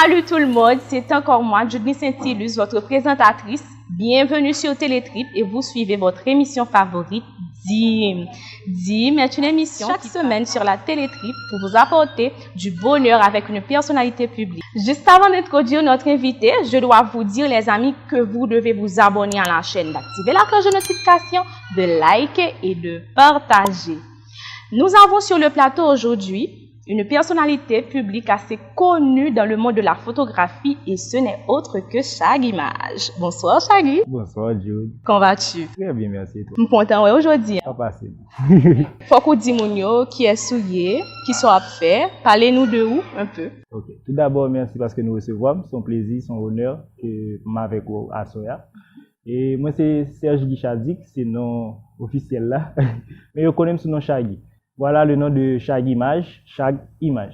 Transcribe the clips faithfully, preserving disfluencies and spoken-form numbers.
Salut tout le monde, c'est encore moi, Judny Saintilus, votre présentatrice. Bienvenue sur Télétrip et vous suivez votre émission favorite, Dim. Dim est une émission chaque semaine sur la Télétrip pour vous apporter du bonheur avec une personnalité publique. Juste avant d'introduire notre invité, je dois vous dire, les amis, que vous devez vous abonner à la chaîne, d'activer la cloche de notification, de liker et de partager. Nous avons sur le plateau aujourd'hui une personnalité publique assez connue dans le monde de la photographie et ce n'est autre que Shaggy Maj. Bonsoir Shaggy. Bonsoir Jude. Comment vas-tu? Très bien, merci et toi? M kontan wè w jodi a. Sa pase. Fòk ou di moun yo kiyès ou ye, kisa w ap fè, pale nou de ou un peu. Ok. Tout d'abord, merci paske nou resevwa m. Se yon plezi, se yon onè ke m avèk ou aswè a. E mwen se Serge Guichard Dick, se non ofisyèl la. Men yo konnen m sou non Shaggy. Voilà le nom de Shaggy Maj, Shag Imaj.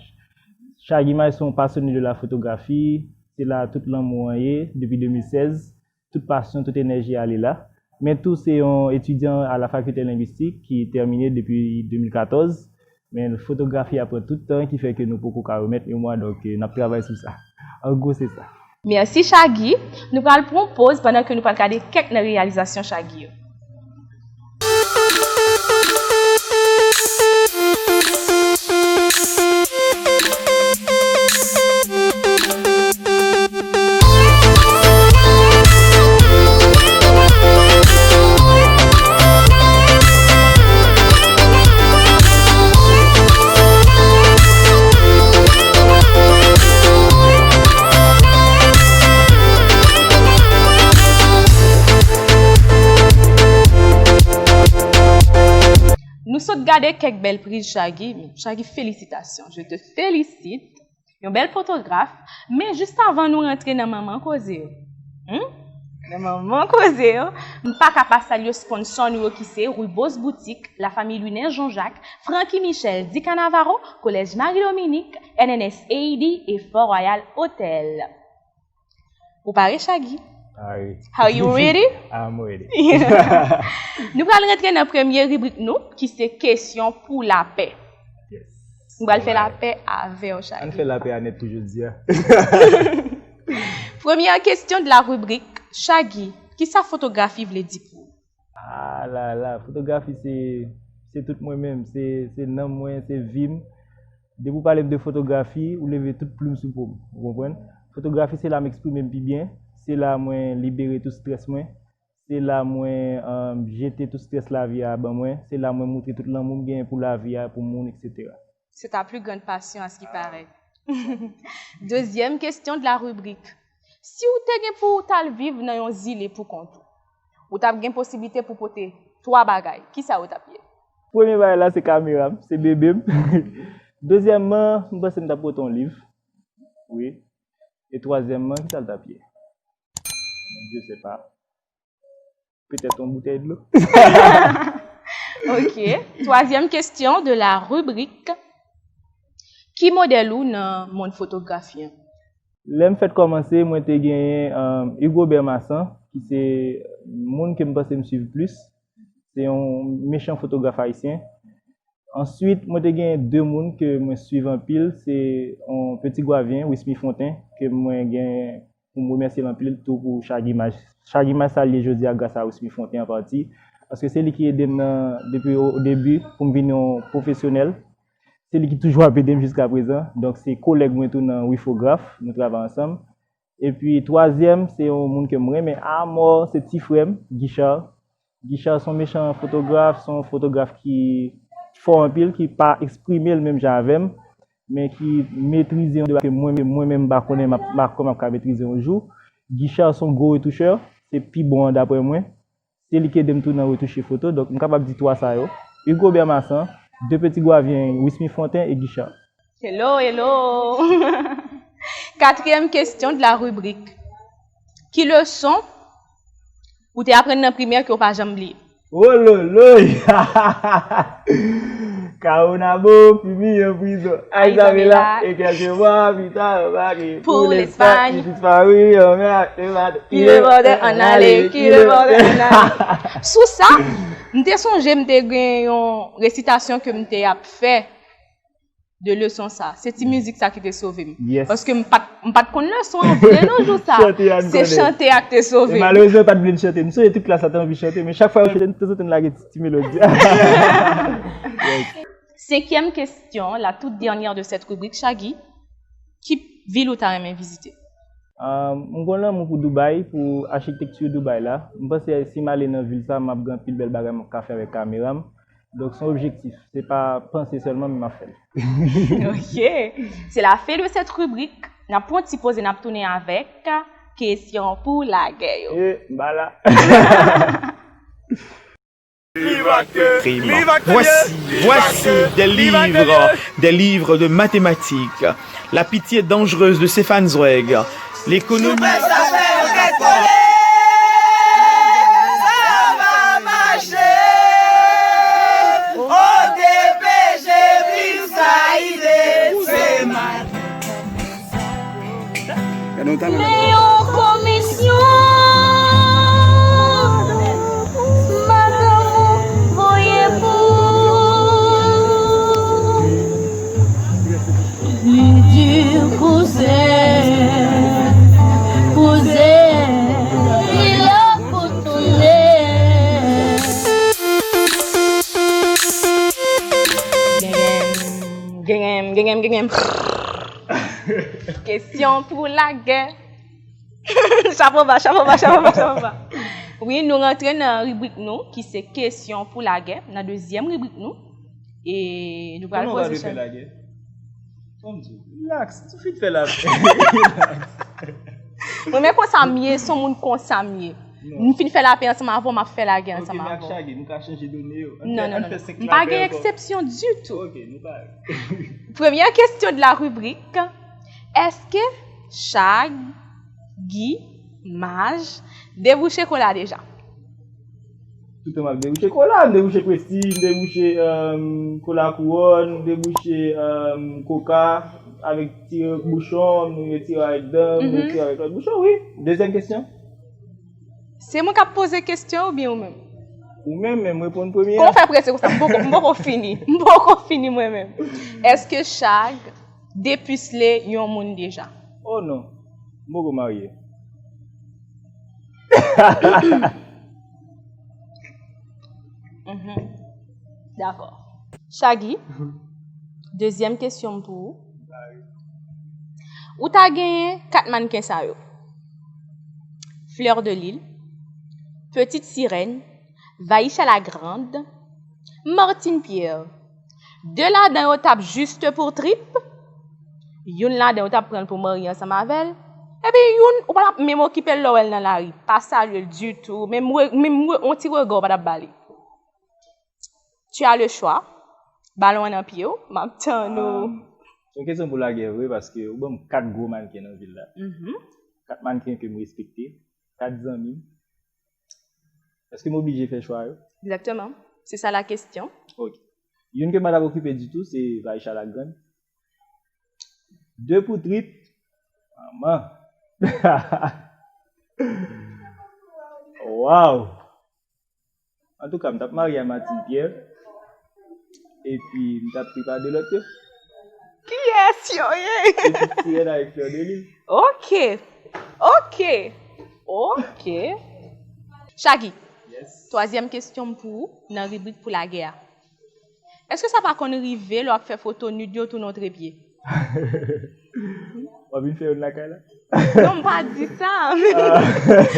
Shaggy Maj se yon pasyone de la fotografi, se la tout lanmou an ye depi de mil sèz, tout pasyon, tout enèji a li la. Men tou se yon etidyan a la fakilte lengwistik ki tèmine depi de mil katòz. Men fotografi a pran tout tan ki fè ke nou poko ka remèt memwa, donk, eh, n ap travay sou sa. An gwo, se sa. Mèsi Shaggy. Nou pral pran yon poz pandan ke nou pral gade kèk nan reyalizasyon Shaggy yo. Nou sot gade kèk bèl priz Shaggy. Shaggy, felisitasyon. Je te félicite. Yon bèl fotograf. Men jis avan nou rantre nan manman koze yo. Hmm? Nan manman koze yo. M pa ka pa salye sponsò nou yo ki se Rubos Boutique, Lafanmi Louinen Jean-Jacques, Francky Michel, Dica Navarro, Kolèj Marie Dominique, N N S A D e Fort Royal Hotel. Ou pare, Shaggy? Pare. Are you ready? I'm ready. Nou pral rantre nan premye ribrik nou, ki se kesyon pou lapè. Yes. Nou pral fè lapè avè w, Shaggy. Ann fè lapè a nèt pou jodi a. Première question de la rubrique, Shaggy, kisa fotografi vle di pou ou? Ah la la, fotografi se, se tout mwen menm, se, se nanm mwen, se vi m. Depi w pale m de fotografi, ou leve tout plim sou po m, ou konprann? Fotografi se la m eksprime m pi byen, se la mwen libere tout strès mwen, se la mwen, euh, jete tout strès lavi a ban mwen, se la mwen moutre tout lanmou m genyen pou lavi a, pou moun, et cetera. C'est ta plus grande passion, à ce qui paraît. Deuxième question de la rubrique. Si w te gen pou w t al viv nan yon zile pou kont ou, ou t ap gen posiblite pou pote twa bagay. Kisa yo t ap ye? Premye bagay la, se kamera m, se bebe m. Dezyèmman, m panse m t ap pote yon liv. Wi. E twazyèmman, kisa l t ap ye? Je sais pas. Petèt yon boutèy dlo. Ok. Troisième question de la rubrique. Ki modèl ou nan mond fotografi an? Lè m fèt kòmanse, mwen te genyen, um, Hugo Bermassan, ki se moun ke m panse m swiv plis. Se yon mechan fotograf ayisyen. Answit, mwen te gen de moun ke mwen swiv anpil, se yon Petit Goavien, Wismy Fontaine, ke mwen gen pou m remèsye l anpil tou pou Shaggy Maj. Shaggy Maj sa l ye jodi a gras a Wismy Fontaine an pati, paske se li ki ede m nan, depi o debi pou m vin yon pwofesyonèl. Se li ki toujou ap ede m jiska prezan. Donk, se kolèg mwen tou nan Wifograf, nou travay ansanm. Epi, twazyèm, se yon moun ke m renmen amò, se ti frè m, Guichard. Guichard se yon mechan fotograf, se yon fotograf ki fò anpil, ki pa eksprime l menm jan avè m, men ki metrize yon deba ke mwen, mwen menm m pa konnen m ap, m pa kwè m ap ka metrize yon jou. Guichard se yon gwo retouchè, se pi bon an daprè mwen. Se li ki ede m tou nan retouche foto. Donk, m kapab di twa sa yo. Hugo Bermassan, de Petit Goavien, Wismy Fontaine e Guichard. Hello, hello! Quatrième question de la rubrique. Ki leson ou te aprann nan primè ke w pa janm bliye? Wololoy! Kawonabo, fini an prizon. A Isabela, e kèlke mwa pita, anbake pou Lespayn, li dispari, anmè ak le maten. Ki le bòdè ann ale, ki le bòdè ann ale. Sou sa, m te sonje m te gen yon resitasyon ke m te ap fè. de leson sa. Se ti mizik sa ki te sove m. Yes. Paske m pa t, m pa t konn leson an vre nan jou sa. Chante a n Se konnen. Chante a ki te sove E m. Malerezman, yo pa t vle n chante. M sonje tout klas la te anvi chante, men chak fwa yo chante, m toujou te lage ti, ti melodi. Yes. Senkyèm kesyon, la toute dernière de cette rubrique, Shaggy, ki vil ou ta renmen vizite? Ah, m gon lanmou pou Dubai, pou achitekti Dubai la. M panse si m ale nan vil sa, m ap gen anpil bèl bagay m ap ka fè avèk kamera m. Donk, se yon objektif. Se pa panse sèlman, men m ap fè l. Ok. C'est la fin de cette rubrique. N ap pran ti poze, n ap tounen avèk kesyon pou lagè yo. E, m pa la. Prime. Voici, voici des livres, des livres de mathématiques. La pitié dangereuse de Stéphane Zweig. L'économie. Gade yon talan. Men yon komisyon, madanm ou voye pou li di kouzen, kouzen, li la pou tounen. Gengenm, gengenm, gengenm. Kesyon pou lagè. Chapo ba, chapo ba, chapo ba, chapo ba. Wi, nou rantre nan ribrik nou, ki se kesyon pou lagè, nan dezyèm ribrik nou. E nou pral poze chak. Kòman w pral fè lagè? Fò m di w, relax, ou fin fè lapè. Relax. Mwen, men konsa m ye, se yon moun konsa m ye. Non. M fin fè lapè ansanm avè w, m ap fè lagè ansanm avè w. Ok, men ak Shaggy, nou ka chanje done yo. Non, non, non, non. M pa gen eksepsyon ditou. Ok, nou parèy. Première question de la rubrique, èske Shaggy Maj debouche kola deja? Toutan m ap debouche kola, m debouche Prestige, m debouche, euh, kola kouwòn, m debouche, euh, koka avèk ti bouchon, m retire avèk dan, m retire avèk lòt bouchon, wi. Dezyèm kesyon. Se mwen k ap poze kesyon oubyen ou menm? Ou menm, men m reponn premye a. Kòman w fè prese konsa? M poko, m poko fini. M poko fini mwen menm. Èske Shag depisle yon moun deja? Oh non, m poko marye. Mhm. Dakò. Shaggy, dezyèm kesyon m pou ou. Ou ta genyen kat mannken sa yo. Fleur de Lille, Petite Sirène, Vaïcha la Grande, Martine Pierre. De ladan yo t ap juste pour trip, youn ladan yo t ap pran l pou marye ansanm avè l, epi youn, ou pa t ap menm okipe l lè w wè l nan lari, pa salye l ditou, menm, menm yon ti rega w pa t ap ba li. Tu as le choix. Balon an nan pye w, m ap tann ou. Ah, se yon kesyon pou lagè vre, paske ou ban m kat gwo mannken nan vil la. Mhm. Kat mannken ke m respekte, kat zanmi m. Èske m oblije fè chwa yo? Exactement. C'est ça la question. Ok. Youn ke m pa t ap okipe ditou, se Vaïcha la Grande. De pou trip. Manman. Wow! Antouka, m t ap marye a Martine Pierre. Epi, m t ap trip a de lòt yo. Kiyès yo ye? Petite Sirène avèk Fleur de Lille. Ok. Ok. Ok. Shaggy, yes, twazyèm kesyon m pou ou nan ribrik pou lagè a. Èske sa pa konn rive lè w ap fè foto nude yo tounen w trepye? W ap vin fè youn lakay la? Non, m pa di sa. Men,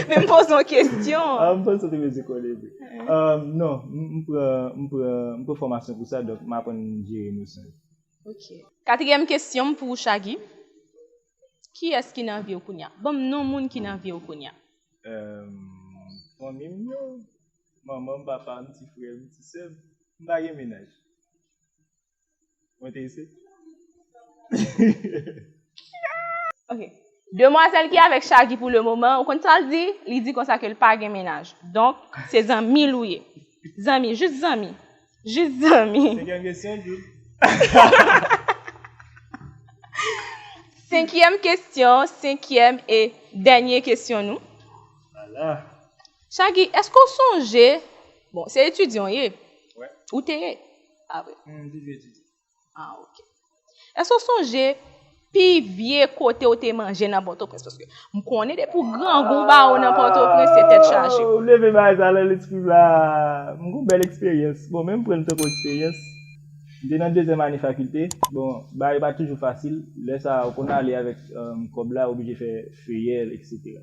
men m poze yon kesyon. Ah, m panse w te bezwen konnen vre. Euh, non, m, m pran, m pran, m pran fòmasyon pou sa, donk m aprann jere emosyon yo. Ok. Katriyèm kesyon m pou ou, Shaggy. Kiyès ki nan vi w kounye a? Ban m non moun ki nan vi w kounye a. Euh, fanmi m yo, manman m, papa m, ti frè m, ti sè m. M pa gen mennaj. Ou enterese? Ok. Demwazèl ki avèk Shaggy pou le moman, ou konn sa l di? Li di konsa ke l pa gen mennaj. Donk, se zanmi l ou ye. Zanmi, jis zanmi. Jis zanmi. Senkyèm kesyon, Jude. Senkyèm kesyon, senkyèm e dènye kesyon nou. Ala. Shaggy, èske w sonje, bon, se etidyan w ye? Wi. Ou te ye? A vre. Hmm, m toujou etidye. Ah, ok. Èske w sonje pi vye kote w te manje nan Pòtoprens? Paske m konnen depi w grangou ba w nan Pòtoprens, se tèt chaje. Ah, ou leve bagay sa nan lespri m la. M gon bèl eksperyans. Bon, men m pran l tankou eksperyans. M te nan dezyèm ane fakilte. Bon, bagay yo pa t toujou fasil. Lè sa a, ou konn ale avèk, um, kòb la, oblije fè feyèl, etsetera.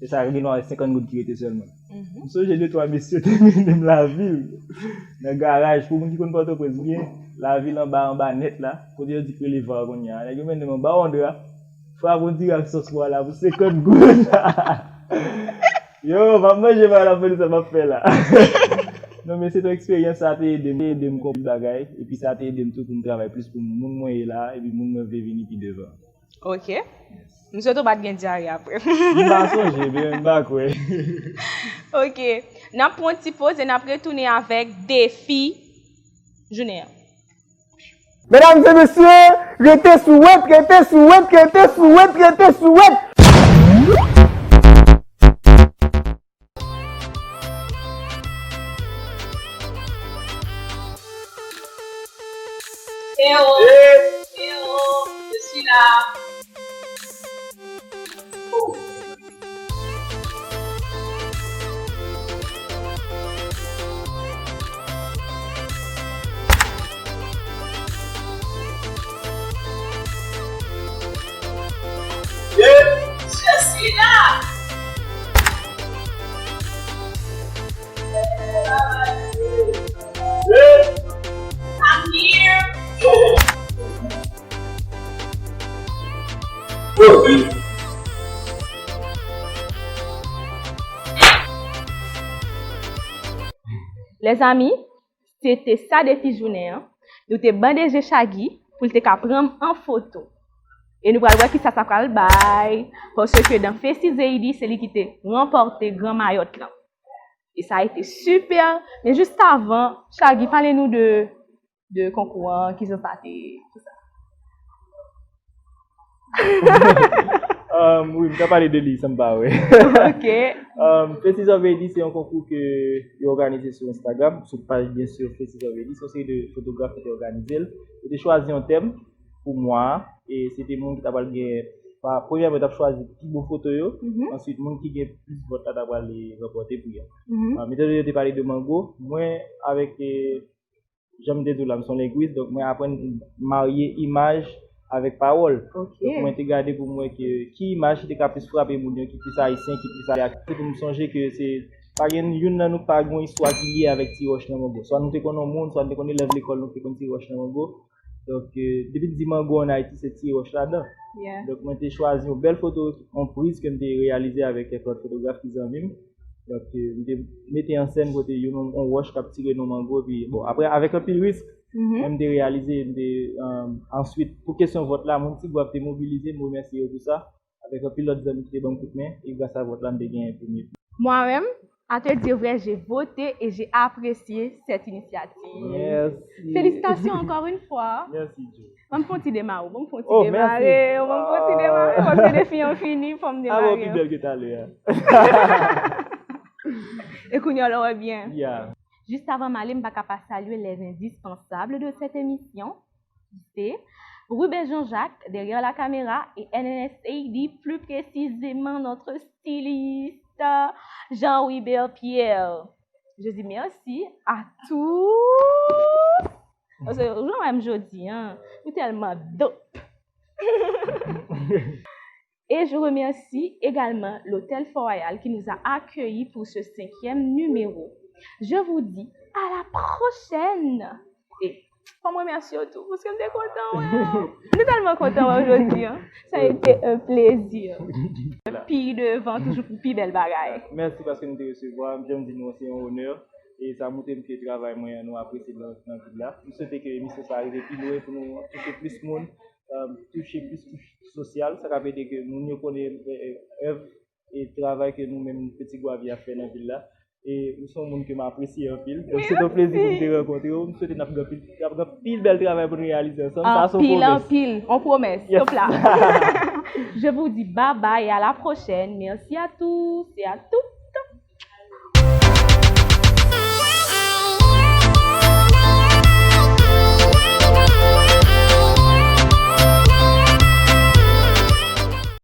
E sa, gen dwa senkant goud ki rete sèlman. M sonje de twa mesye te mennen m lavil, nan garaj, pou moun ki konn Pòtoprens byen, lavil anba, anba nèt la, kote yo di k rele Var kounye a. Nèg yo mennen m anba yon dra, frape yon dirak sòs pwa la pou senkant goud. Yo, m ap manje pa la, polis sa m ap fè la. Non, men se yon eksperyans, sa te ede m, te ede m konprann bagay, epi sa te ede m tou pou m travay plis pou moun mwen ye la, epi moun mwen vle vini pi devan. Ok. M swete w pa t gen dyare apre. M pa sonje, men m pa kwè. Ok. N ap pran yon ti poz e n ap retounen avèk defi jounen an. Medam e mesye, rete sou wèt, rete sou wèt, rete sou wèt, rete sou wèt. Théo, Théo, je suis là. Je suis là. I'm here. Lèzanmi, se te sa defi jounen an. Nou te bande je Shaggy pou l te ka pran m an foto. E nou pral wè kisa sa pral bay, paske dans Faces Haiti, se li ki te ranpòte gran mayòt lan. E sa a été super. Men jis avan, Shaggy, pale nou de, de konkou an, kijan sa te, tout sa. Um, wi, m ka pale de li san m pa wè. Ok. Um, Faces of Haiti, se yon konkou ke yo òganize sou Instagram, sou paj, byen si, Faces of Haiti. Se yon seri de fotograf ki te òganize l. Yo te chwazi yon tèm pou mwa a, e se te moun ki ta pral gen, pa, premyèman, yo t ap chwazi pi bon foto yo, answit, moun ki gen plis vòt la ta pral ranpòte pri a. Um, etan done yo te pale de mango, mwen, avèk, eh, jan m te di w la, m se yon lengwis, donk mwen aprann marye imaj avèk pawòl. Ok. Donk mwen te gade pou m wè ke ki imaj ki te ka plis frape moun yo, ki plis ayisyen, ki plis ayisyen. Se pou m sonje ke se, pa gen youn nan nou pa gen yon istwa ki lye avèk Ti Wòch nan Mango. Swa nou te konn yon moun, swa nou te konn elèv lekòl nou ki te konn Ti Wòch nan Mango. Donk, eh, depi n di mango ann Ayiti, se Ti Wòch ladan. Yeah. Donk, mwen te chwazi yon bèl foto, yon priz ke m te reyalize avèk kèk lòt fotograf ki zanmi m. Donk, eh, m te mete an sèn kote youn, yon, yon wòch k ap tire nan mango, epi, bon, apre, avèk anpil risk, men m te reyalize, m te, eh, answit, pou kesyon vòt la, moun Ti Gwav te mobilize, m remèsye yo pou sa. Avèk anpil lòt zanmi ki te ban m kout men, e gras a vòt la, m te genyen premye pri. Moi-même, à te dire vrai, j'ai voté et j'ai apprécié cette initiative. Merci. Félicitations encore une fois. Merci, Joe. Ban m fè yon ti demare, ban m fè yon ti demare, ban m fè yon ti demare, paske defi an fini, fò m demare. Ah, bon, pi bèl ke talè a. E kounye a, w wè byen. Yeah. Juste avant m ale, m pa ka pa salye les indispensables de cette émission. C'est Ruben Jean-Jacques derrière la caméra et N N S A D, plus précisément notre styliste Jean Wibert Pierre. Je dis merci à tous. Paske jan w wè m jodi a, nou tèlman dope. Et je remercie également l'hôtel Fort Royal qui nous a accueillis pour ce cinquième numéro. Je vous dis à la prochaine. E fò m remèsye w tou, paske m te kontan wè w. M te tèlman kontan wè w jodi a. Ça a été un plaisir. Pi devan, toujou pou pi bèl bagay. Mèsi paske nou te resevwa m. Jan m di nou, se yon onè. E sa montre m ke travay mwen an, nou apresye l nan, nan vil la. M swete ke emisyon sa a rive pi lwen pou nou touche plis moun, um, touche plis kouch sosyal. Sa k ap ede ke moun yo konnen, eh, eh, èv e travay ke nou menm Ti Gwav ap fè nan vil la. E ou se yon moun ke m apresye anpil. Donk, se te yon plezi pou m te rankontre w. M swete n ap gen anpil, n ap gen anpil bèl travay pou n reyalize ansanm. Sa se yon pwomès. Anpil, anpil. On pwomès. Yes. Stop la. Je vous dis bye bye et à la prochaine. Merci à tous et à toutes.